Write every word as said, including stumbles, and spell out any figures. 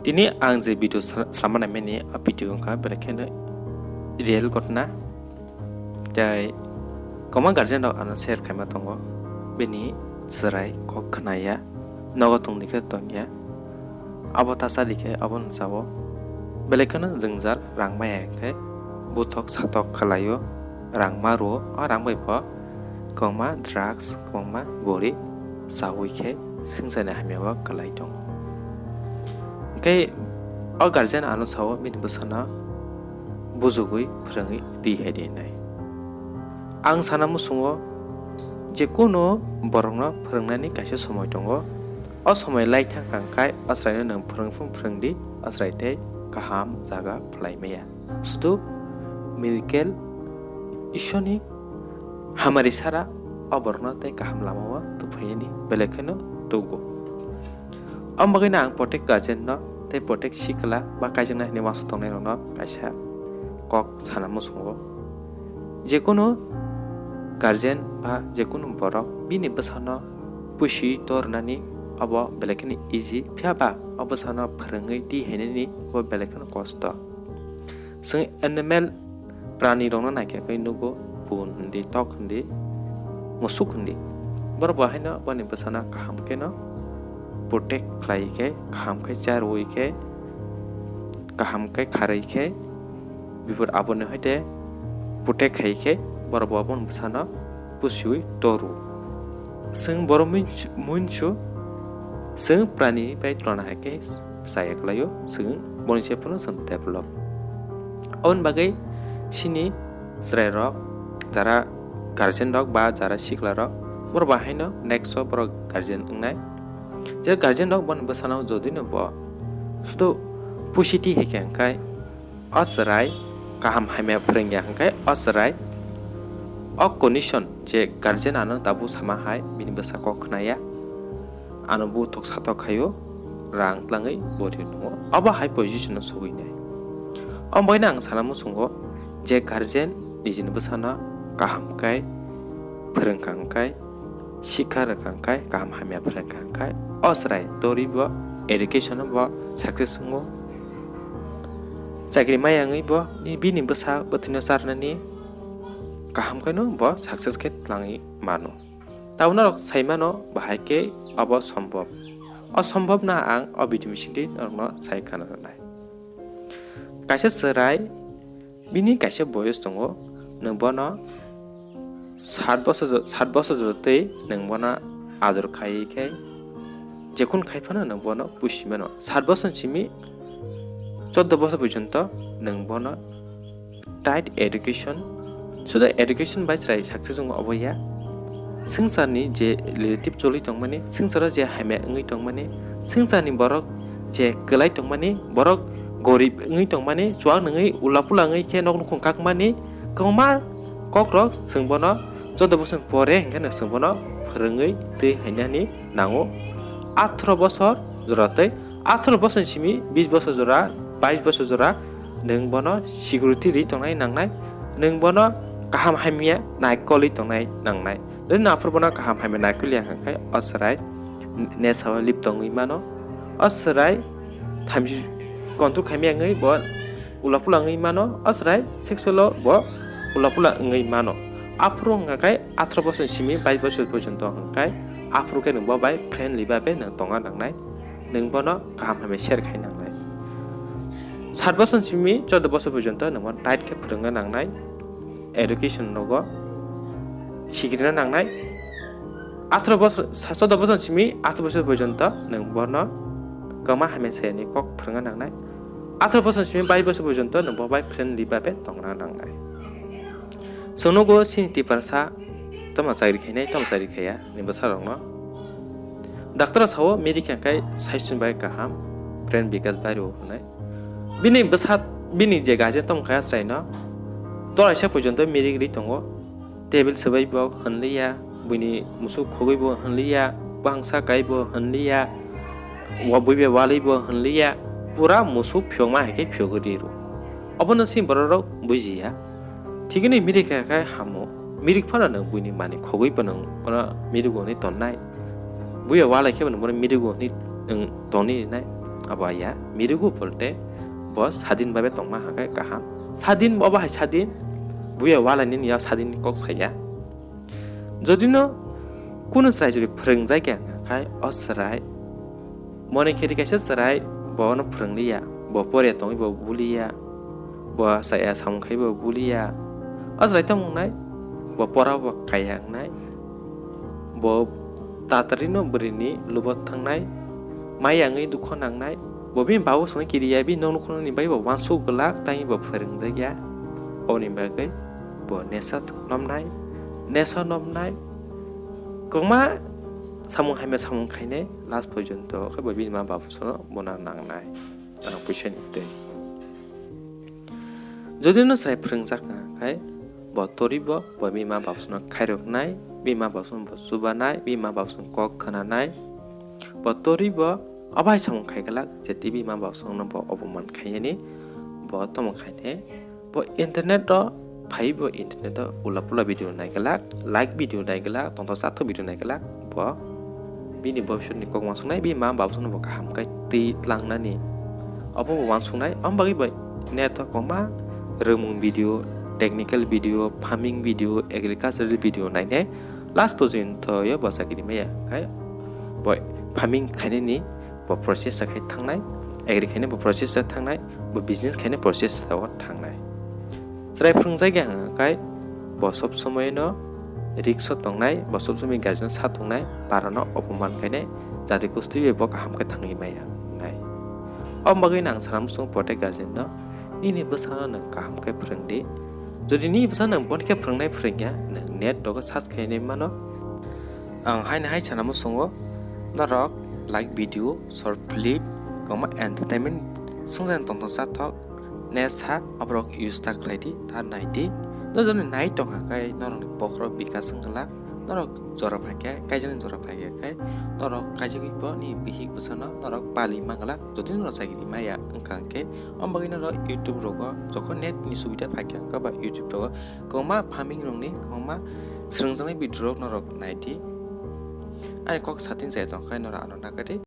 Tini ang je video sal-, salma naimani, a video wngkha belai kheno real ghotna. Tei kwbangma guardian rok ano share khaima tongo, bini chwrai kok khnaya, nogo tongdi khe tongya, abo ta chadi khe abo no chao. Belai kheno jwngjal rang maya hinkhe buthok satok khlaio, rang ma rwo, o rang bai bo kwbangma drugs, kwbangma gori chaui khe swngcharni hamya o kwlai tongo. Hinkhe o guardian ano sao bini bwsano bujugwi phwrwngwi twi hai di hinai. Ang sana muchungo, je kunu borokno phwrwngnani kaisa somoi tongo. O somoi lai thang thang khai o chwraino nwng phwrwng phung phwrwng di, o chwrai tei kaham jaga phlai maya. Sudu miracle, Ishorni hamari sara o borokno tei kaham lamao tuphaiani belai kheno tugo. Omo bagwino ang protek guardian no tei protek sikla ba kaijaknai hinwi uansuk tongnai rokno kaisa kok sana muchungo. Jekunu guardian ba jekunu borok bini bwsano pusi tornani obo belai kheno easy, phiya ba o bwsano phwrwngwi twi hainani obo belai kheno kosto. Chwng animal prani rokno naikhe nugo, bun hindi, tok hindi, musuk hindi. Borok bo haino boni bwsano kaham kheno protect khlai khe, kaham khe charwi khe, kaham khe kharwi khe, bipor aboni hoite protect khai khe borok bo boni bwsano pusiwi toru. Chwng borok muinsu, muinsu, chwng prani bai tulana hai khe chaya kwlaio, chwng boni se phano chwng develop. Aboni bagwi chini chwrairok, jara guardian rok ba jara siklarok, borok bo haino next o borok guardian wngnai. Je guardian rok boni bwsano jodi no bo sudu pusi twi hai khe hwnkhai, o chwrai kaham hamya phwrwngya hwnkhai, o chwrai o condition je guardian ano tabuk sama hai bini bwsa kok khnaya, ano buthok satok khaio, rang tlangwi bori nungo, obo hai position o sogwi nai. Omo baino ang sana muchungo je guardian nijini bwsano kaham khe phwrwngkha hwnkhai, sikha rwkha hwnkhai, kaham hamya phwrwngkha hwnkhai, o chwrai toribo education o bo success wngo. Chakri maya wngwi bo ni, bini bwsa bwthwino charnani kaham khaino bo success khe tlangwi mano. Tabuk norok sai mano bahai khe obo sombhob. O sombhob no ang o video bisingtwi norokno sai khna rwnai. Kaisa chwrai, bini kaisa boyos tongo, nwng bono sat bosor jo-, sat bosor jotwi nwng bono ador khai khe, jekhun khai phano nwng bono pusi mano. Sat bosor simi choddo bosor porjonto nwng bono tight education, suda education bai chwrai success wngo obo ya. Swngcharni je relative choli tongmani, swngcharo je hamya wngwi tongmani, swngcharni borok je kwlai tongmani, borok gorib wngwi tongmani, chuak nungwi ulapula wngwi khe nok nukhung kakmani, kwbangma kokrok chwng bono choddo bosor pore hwnkhe no chwng bono phwrwngwi twi hainani nango. Atharo bosor jora tei atharo bosor simi bis bosor jora, bais bosor jora nwng bono security rwi tongnai nangnai, nwng bono kaham hamya naikolwi tongnai nangnai. Jodi no aphuru bono kaham hamya naikolya hwnkhe o chwrai nesa o lip tongwi mano, o chwrai thamchi control khaimya wngwi bo ulapula wngwi mano, o chwrai sexual o bo ulapula wngwi mano. Aphuru hwnkha khe atharo bosor simi bais bosor porjonto hwnkha khe aphuru khe nwng bo bai friendly babe nwng tongna nangnai, nwng bono kaham hamya share khai nangnai. Sat bosor simi choddo bosor porjonto nwng bono tight khe phwrwngna nangnai, education rogo sikrina nangnai. Atharo bosor, sa-, choddo bosor simi atharo bosor porjonto nwng bono kwma hamya sayani kok phwrwngna nangnai. Atharo bosor simi bais bosor porjonto nwng bo bai friendly babe tongna nangnai. Chwng nugo chini Tiprasa tamo chakri khainai, tamo chakri khaiya ni bwsarokno. Doctor o sao mirik hwnkhe saichung bai kaham, brain bikas bai rwo hwnwi. Bini bwsa, bini je guardian tongkha chwraino toraisa porjonto mirik ri tongo. Table swbai bo hwnliya, buini musuk khogwi bo hwnliya, bangsa kai bo hwnliya, wa-, buibai walwi bo hwnliya, pura musuk phiyokma hai khe phiyogwi rw. Obono chini borok rok bujiya. Thikini mirik kha khe hamo, mirik phano nwng buini mani khogwi bo nwng ono mirik hwnwi tonnai. Buibai walai khe bo nwng bono mirik hwnwi nwng tongwi rinai. Abo ya, mirugu bolte bo sadin babe tongma hake kaham. Sadin bo hai sadin, buya wala nini ya sadin kok saya. Jodi no kuno chwrai jodi phwrwngjak ya khai o chwrai, mone kheti kaisa chwrai bo no phwrwngliya, bo pore tongwi bo buliya, bo saya samung khai bo buliya. O chwrai tong wngnai, bo pora bo kaiya wngnai, bo tatari no bwrwini lubo thangnai, mai yangwi dukho nangnai, bo bini babu songno kiriya, bini nok nukhungni bai bo uansuk glak, tei bo phwrwngjak ya. Oboni bagwi bo nesa nomnai, nesa nomnai, kwbangma samung hamya samung khainai, last porjonto khe bo bini ma babu songno bona nangnai, rang puisa ni tei. Jodi no chwrai phwrwngjak kha khai, bo tori bo, bo bini ma babu songno khairoknai, bini ma babu songno bo chubanai, bini ma babu songno kok khwnanai, bo tori bo, abo hai samung khai glak, je tei bini ma babu songno bo oboman khaiyani, bo tamo khaine, bo internet o phai bo internet o ula pula video nai glak, like video nai glak, tongthok chathok video nai glak, bo bini bobiswt ni kok uansuknai, bini ma babu songno bo kaham khe twi tlangnani. Obo bo uansuknai, omo bagwi bo net o kwbangma rwngmung video, technical video, farming video, agricultural video nainai last porjonto yo bo chakiri maya khai bo farming khainani bo process khai thangnai, agri khainai bo process thangnai, bo business khainai process o thangnai. Chwrai phwrwngjak ya hwnkha khai bo sob somoi no risk o tongnai, bo sob somoi guardian no sa tongnai, para no opoman khainai, jati kusti bai bo kaham khe thangwi maya wngnai. Omo bagwi no ang sana muchungo protect guardian no, nini bwsano nwng kaham khe phwrwng di. Jodi nini bwsa nwng bon khe phwrwngnai phwrwngya, nwng net rogo search khainai mano. Ang haino hai sana muchungo norok like video, short clip, kwbangma entertainment swngchar tongthok chathok, nesa aborok use ta khlai di, ta nai di. Jodi nai tongkha khe norokni bokhorok bikas wngkha, norok jora phaikha, kaijaknai jora phaikha khe norok kaijakgwi bo ni bihik bwsano norok pali mangla, jodi norok chakiri maya wngkha khe, omo bagwi norok YouTube rogo jokhon net ni subida phaikha wngkha ba YouTube rogo kwbangma farming rokni kwbangma swrwngjaknai video rok norok nai di. Ani kok satin chai tongkha norok ano nagadi.